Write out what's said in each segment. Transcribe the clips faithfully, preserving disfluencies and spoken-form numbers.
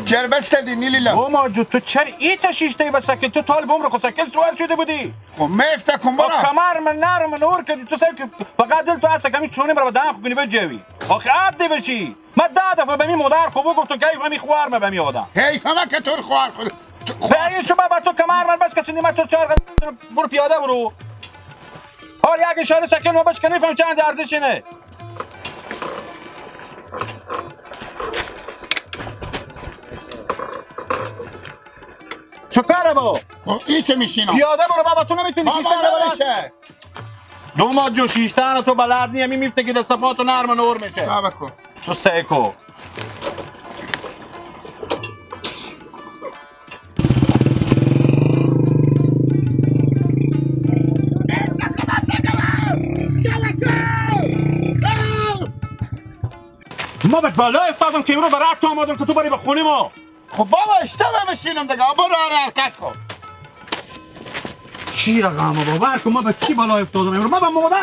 چر بستدی نیلیلا؟ او ماجو، تو چر ایتا شیشته‌ای به سکل؟ تو تال بوم رو خو سکل سوار شده بودی. خو مفت کن برا. کمر من نرم نور کدی. تو سکل فقط دل تو هست کمی چونی مرا دهن خو کنی بجوی. آخه عادی بشی. من ده دفعه به می مادر خو بگفتم که حیف همی خوار من به می آدم. حیف همه که تو رو خوار خود. تو خوار. به این شما با تو کمر من بس کسی نیمه تو چهار قدم برو پیاده برو. حال یک اشاره سکل ما بس کنی فهم چند ارزش اینه. چه کاره با؟ خب، ای که می‌شینم. پیاده برو بابا، تو نمی‌تونی بابا، شیشتانه بلد. نمیشه. دو ماه جو شیشتانه تو بلد نی، همی میفته که دست پا تو نرم نور می‌شه. صبر کن. تو سیکو. ما به بالا افتادم که امرو برات تو آمدم که تو بری به خونه ما. خب بابا، اشتباه بشینم دیگه. برو، هر حرکت کن. چی رقمه بابا؟ هر کم ما به چی بلا افتادم امرو؟ ما به مادر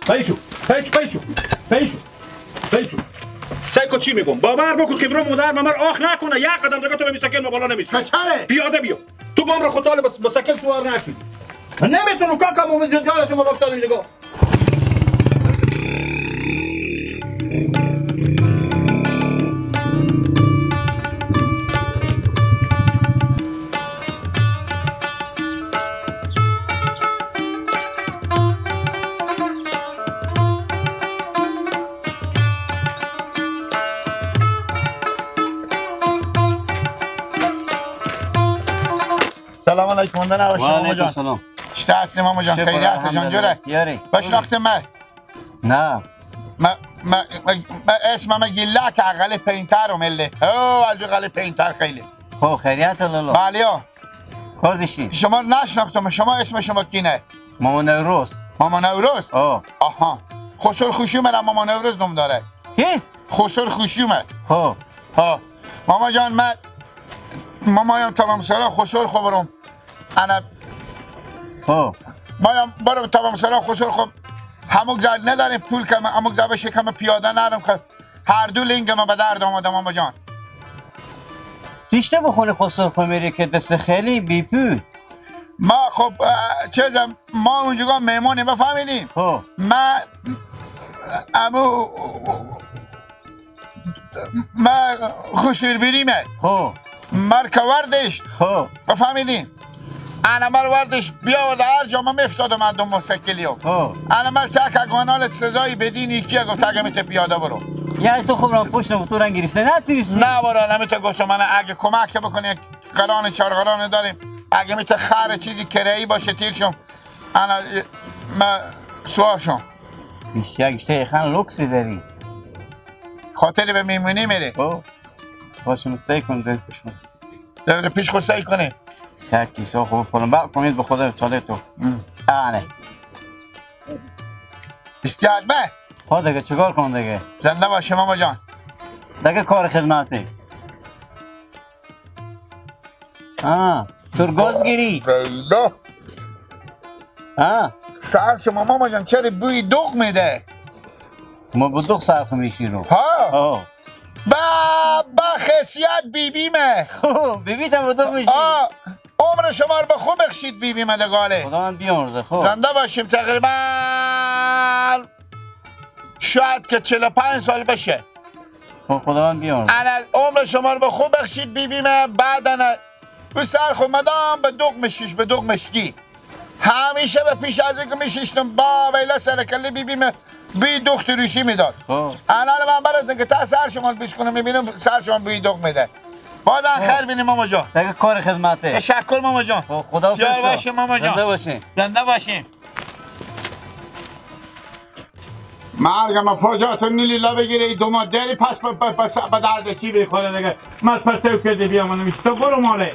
پیشو، پیشو، پیشو، پیشو، پیشو. سعی کو چی می‌گم؟ باور بکن که برو مادر ممر آخ نکنه، یک قدم دیگه تو به مسکن ما بالا نمی‌شی. چه چاره؟ پیاده بیا. تو با امرو خود طالب بس مسکن سوار نشی. من نمی‌تونم کاکا، ما جنجال شما بافتادیم دیگه. سلام علیکم، ماندن نباشی ماما جان. سلام. چطور هستی ماما جان؟ خیریت جان، جوره؟ یاری. بشناختم من. نه. ما، ما، ما، ما اسم ما گیلک عقل پینتر و ملی. او، از عقل پینتر خیلی. خو، خیریت لالا؟ بله، یا. کار داشتی؟ شما نشناختم، شما اسم شما کینه؟ ماما نوروز. ماما نوروز؟ آه. آها. خسر خشومه را ماما نوروز نام داره. کی؟ خسر خشومه. خو. ها. ماما جان، من، ماما جان، تمام سرا خسر خو برم. انا. خو. ما جان، برم تمام سرا خسر خو. هموک زر نداریم، پول کمه، هموک زر بشه کمه پیاده نرم که. هر دو لنگ ما به درد آمده، ماما جان. رشته بخونه خسر خو میره که دست خیلی بی پول. ما خب، اه، چیزم، ما اونجا مهمانی بفهمیدیم. خب. ما، امو، ما خسر بیریمه. خب. مر که وردشت. خب. بفهمیدیم. انا مر وردشت بیاورد، هر جا ما میفتادم مردم مسکلی ها. خب. انا مر تک گانال سزای بدین یکی گفت اگه میته پیاده برو. یعنی تو خب را پشت تو رنگ گرفته نه تیس؟ نه برو، نمیته گفتم من اگه کمک بکنی، قران چهار قران داریم. اگه میته خر چیزی کرایی باشه تیر شم. انا، ما سوار شم. بیشتر گشته خان لوکسی داری. خاطر به میمونی میره. خب. باشم سعی کن زن کشم. دور پیش خود سعی کنه. تکی سو خب پلم بق کنید به خدا چاله تو. ام. آنه. بیست و هشت به. خب دیگه چیکار کنم دیگه؟ زنده باشی ماما جان. دیگه کار خدمتی. ها، ترگاز گیری. والله. ها. سر شما ماما جان، چرا بوی دوغ می‌ده؟ ما به دوغ سر خو می‌شیرم. ها. ها. با، با خاصیت بی بی مه. خب، بی بی تا به دوغ می‌شی. آه. عمر شما رو به خوب بخشید بی بی مه دگاله. خداوند بیامرزه، خب. زنده باشیم، تقریباً شاید که چهل و پنج سال بشه. خب، خداوند بیامرزه. انا عمر شما رو به خوب بخشید بی بی مه. بعد انا او سر خو مدام به دوغ می‌شیش، به دوغ مشکی. همیشه به پیش از اینکه می‌شیشتم با ویله سر کله بی بی مه بوی دوغ تروشی می‌داد. خب. الان من برات نگه تا سر شما بیس کنم می‌بینم سر شما بوی دوغ می‌ده. باز خب. خیر بینیم ماما جان. دیگه کار خدمته. تشکر ماما جان. خب، خدا حافظ. یار باشیم ماما جان. زنده باشین. زنده باشین. مرگ ما فوجاتون نیلی لبه گیره، ای دو ما دری پس پ-، پ-، پس به درد کی بخوره دیگه. من پرتو کردی بیا من میشته برو ماله.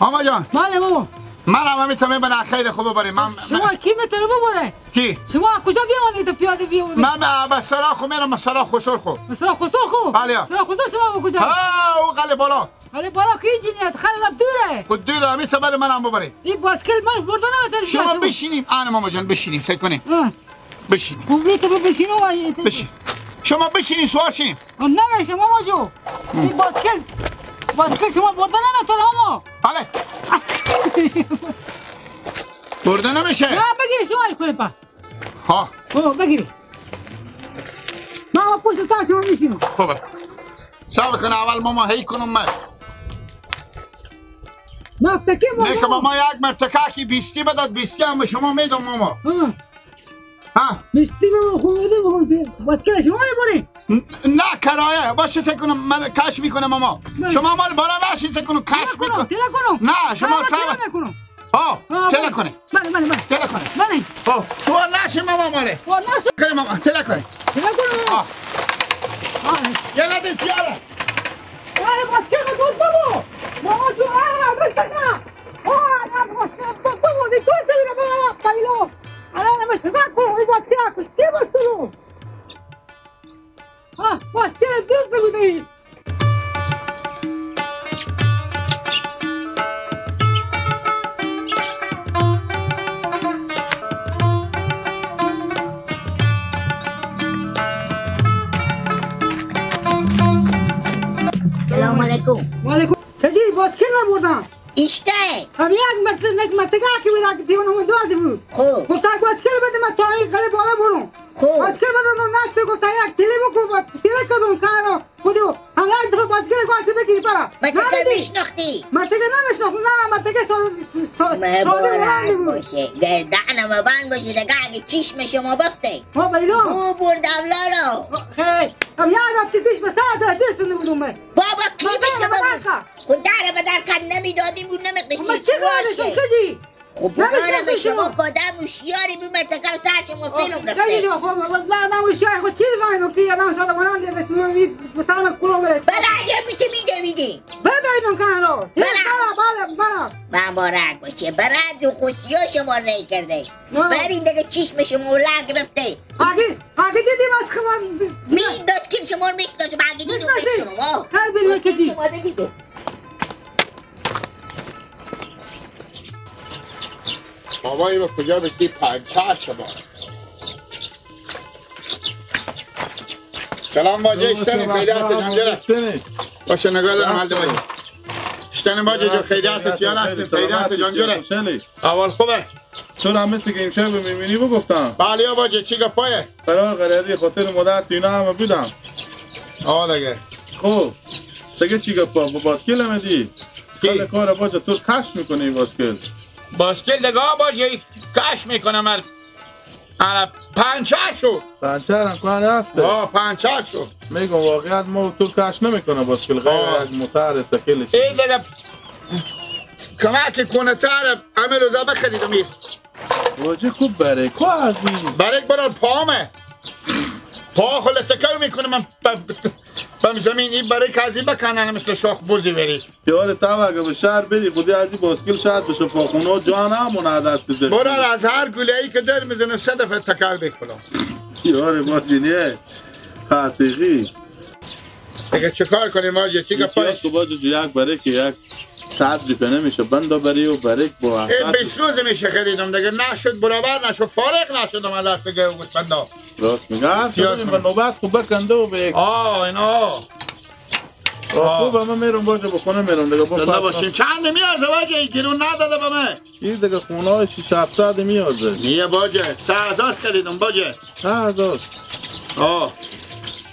ماما جان. بله ماما. من هم همیتا می‌برم خیر خوب ببریم. من، شما من کی می‌تونه ببره؟ کی؟ شما کجا بیامدید پیاده بیامدید؟ من، من به سرا خو می‌رم، سرا خسر خو. سرا خسر خو؟ بله. سرا خسر شما به کجا؟ ها، او قلعه بالا. قلعه بالا کی جنیت؟ خیلی دوره. خود دوره، همیتا بله من هم ببریم. این باسکل من برده نمی‌تونه شما شما. بشینیم، آنه ماما جان، بشینیم، فکر کنیم. ها. بشینیم. خب، می تو بشین و آیه. بشین. شما بشینی سوار شیم. آه، نمیشه ماما جو. این باسکل، باسکل شما برده نمی‌تونه ماما. بله. برده نمیشه. نه، بگیری شما این کنه پا. ها. او، بگیری. ماما پشت تا شما میشینم. خوبه. صبر کن، اول ماما هی کنم من. مفتکی ماما. نه که ماما یک مرتکه کی بیستی بداد، بیستی هم به شما می‌دم ماما. ها. ها. بیستی ماما خو می‌دم، باسکل شما می‌برین. ن-، نه کرایه، باشه سه کنم، من کش می‌کنم ماما. بله. شما مال بالا نشین سه کنم، کش می‌کنم. تیره کنم. نه، شما ماما، صبر. تیره می‌کنم. آه، آه، تله بله. کنه. بله، بله، بله. تله کنه. بله. آه، سوار نشین ماما ماره. سوار نشین. کنه ماما، تله کنه. تله کنه. آه. آه. یه لحظه پیاله. آه، باسکل رو دور بابا. ماما تو، آه، بس کن. آه، آه، باسکل رو دور بابا. بی تو سوی رو بابا، بایلو. آه، آه، بس کن. باسکل رو کشتی باسکل رو. آه، باسکل دوست بودی. سلام علیکم. و علیکم. کجی باسکل نبردم. ایشته. هم یک مرتبه، یک مرتبه که بود، دیوان هم دوازی بود. خب. گفت، اگه باسکل بده، من تا این قلعه بالا برم. خب. باسکل بده، نشته، گفت، یک تله بکن، تله کدوم کارو. خودو، هم یک دفعه باسکل گواسته بگیری برا. مرتکه نمیشناختی؟ مرتکه نمیشناخت، نه، مرتکه سال، سال، ساده مبارک بود. باشه. گردن مبند باشه، دیگه اگه چشم شما بفته. ها، بیلو. او برد اولالا. خیر، هم یک هفته پیش به سه هزار پیش سونده بودم من. بابا، کی به شما گفت؟ خود در به در کن نمیدادیم، اون نمی‌قشتی. اما چه کارشون کجی؟ خب، بنارم شما کدام هوشیاری بو مرتکب سر شما فیلم رفته. خب، من هوشیار، خب، چی فهمیدم که الان شده منم دیگه بس من می-، مثلاً کلو بره. برای یه می‌تی می‌ده می‌دی. بده ایدم کن رو. برا. برا، برا، برا. مبارک باشه. برای دو خوشی ها شما ری کرده. نه. برین دیگه چشم شما ولع گرفته. آگه، آگه دیدیم از خمان. می دستگیر شما رو می‌شکنم، شما آگه دیدیم می‌شناسی؟ شما. هر بیل دستگیر می‌کشی. شما رو دیدیم. بابا، ای با کجا بشتی؟ پنچه شما. سلام باجه، سلام، اشتنی سلام، خیریت سلام، جان گره. اشتنی. باشه، نگاه دارم، حال باشه. اشتنی باجه جو، خیریت خیریت، جان هستی، خیریت، خیریت سلامتی، جان گره. خوشحالی. احوال خوبه؟ چون هم مثل که امشب می‌بینی بگفتم. بله، یا باجه، چی گپایه؟ قرار قراری خاطر مادر تو اینا همه بودم. آه، دیگه. خب، دیگه چی گپا؟ با باسکل هم دی. کی؟ کل کار باجه، تو کش می‌کنی باسکل. باسکل دیگه باجه، کش می‌کنم. ال-، ال-، پنچر شو. پنچر هم کار هسته. آه، پنچر شو. می‌گم واقعیت ما و تو کش نمی‌کنه باسکل، غیر آه. یک موتر سکل چی. این دیگه کمک کنه تر، همه روزا بخریدم این. واجه کو بره، کو ازی؟ بره برار پامه. پا خو لتکه می‌کنه، من ب-، ب-، بم زمین، این بره که ازی بکنن مثل شاخ بوزی وری. یار تو اگه به شهر بری، خودی ازی باسکل شاید به شفاخونه و جان همون عادت بده. برار از هر گله‌ای که در می‌زنه، صد دفعه تکر بکنم. یار ما دینیه. حقیقی. دیگه چه کار کنیم حاجی؟ چه این گپایش؟ پیاز که باجه جو یک بره که یک ساعت بیته نمیشه. بندا بری و بریک با ای حسد. بیست روز میشه خریدم دیگه. نشد برابر نشد. فارغ نشدم از دست گه و گوش بندا. راست میگه. هر چه پیاز بریم به کنم. نوبت خو بکنده و به یک. آه، اینا. آه، آه. خوبه، من میرم باجه به خونه میرم دیگه. با زنده فرق باشین. چند میارزه واجه؟ این گیرون نداده به من. این دیگه خونه های شش هفتصد میارزه. نیه باجه، سه هزار خریدم باجه. سه هزار؟ آه.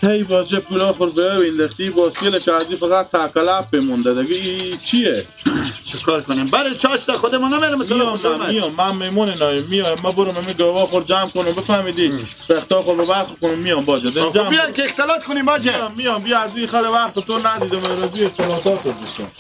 هی باجه پولا خور به این دختی باسکل که ازی فقط تاکلپ بمونده دیگه. این چیه؟ چیکار کنیم؟ بله، چاش تا خود ما نمیرم، مثلا میام، کجا من من؟ میام، من میمون نایم، میام، ما برم همه گاوا خور جمع کنم، بفهمیدی؟ ام. رختا خور رو برق کنم، میام باجه. دارم خب، جمع بیان کنم. که اختلاط کنیم باجه. میام، میام، بیا از این خاله وقت تو ندیدم، از روی اختلاطات رو دوستم.